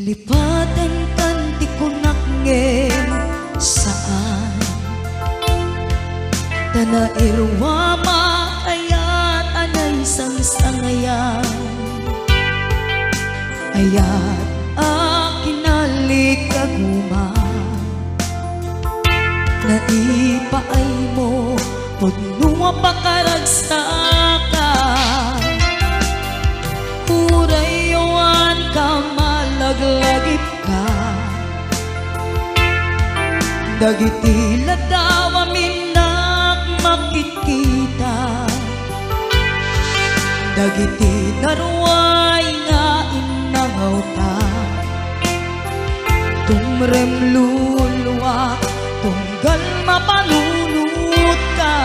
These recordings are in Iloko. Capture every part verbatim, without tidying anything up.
Lipatenkan ti kunak ngem saan. Ta nairuam a kayat a naisangsangayan. Ayat a kinalikaguman. Naipaaymo pudno a pakaragsaka. Uray awan ka malaglagipka. Dagiti ladaw a minnak makitkita. Dagiti naruay nga innangawta. Tumrem luluak tunggal mapanunotka.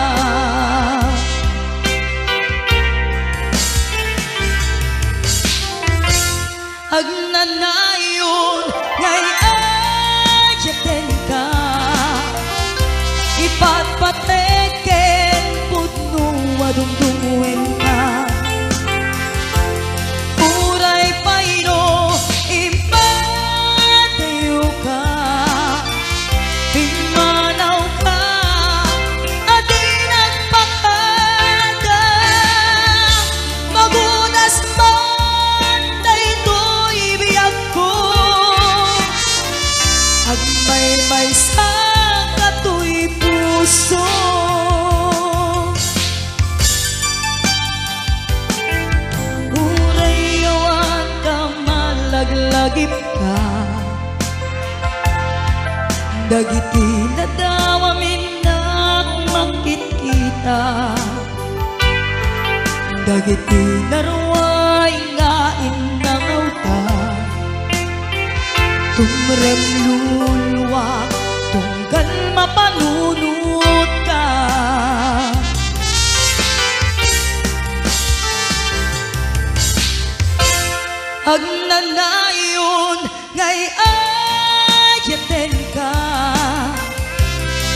Agnanayon nga ay-ayatenka, ipatpatek ken pudno a dumdumngegka. Uray pay no impadayoka, pimmanawka a di nagpakada. Magudas man daytoy biagko, agmaymaysa katoy puso. Uray awan ka malaglagipka. Dagiti ladaw a minnak makitkita. Dagiti naruay nga innangawta. Tumrem luluak tunggal mapanunotka. Agnanayon nga ay-ayatenka,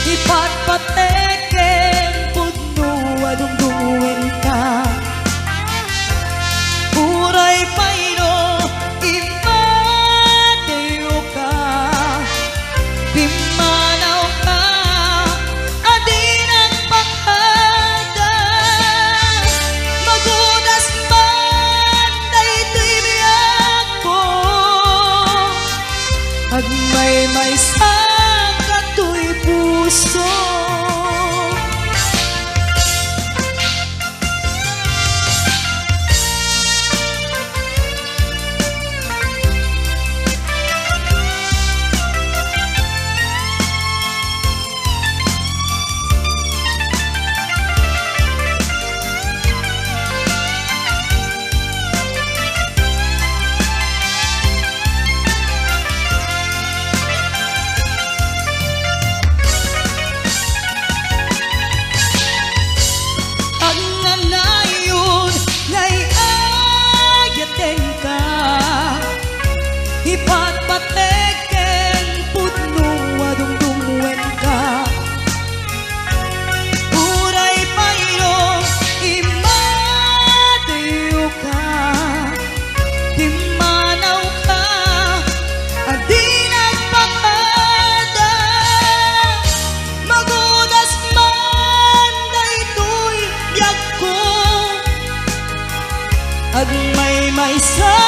ipatpatek ken pudno a dumdumngegka. Uray pay no impadayoka, pimmanawka a di nagpakada. Magudas man daytoy biagko, agmaymaysa katoy puso. Agnanayon nga ay-ayatenka, ipatpatek ken pudno a dumdumngegka. Uray pay no impadayoka, pimmanawka a di nagpakada. Magudas man daytoy biagko, agmaymaysa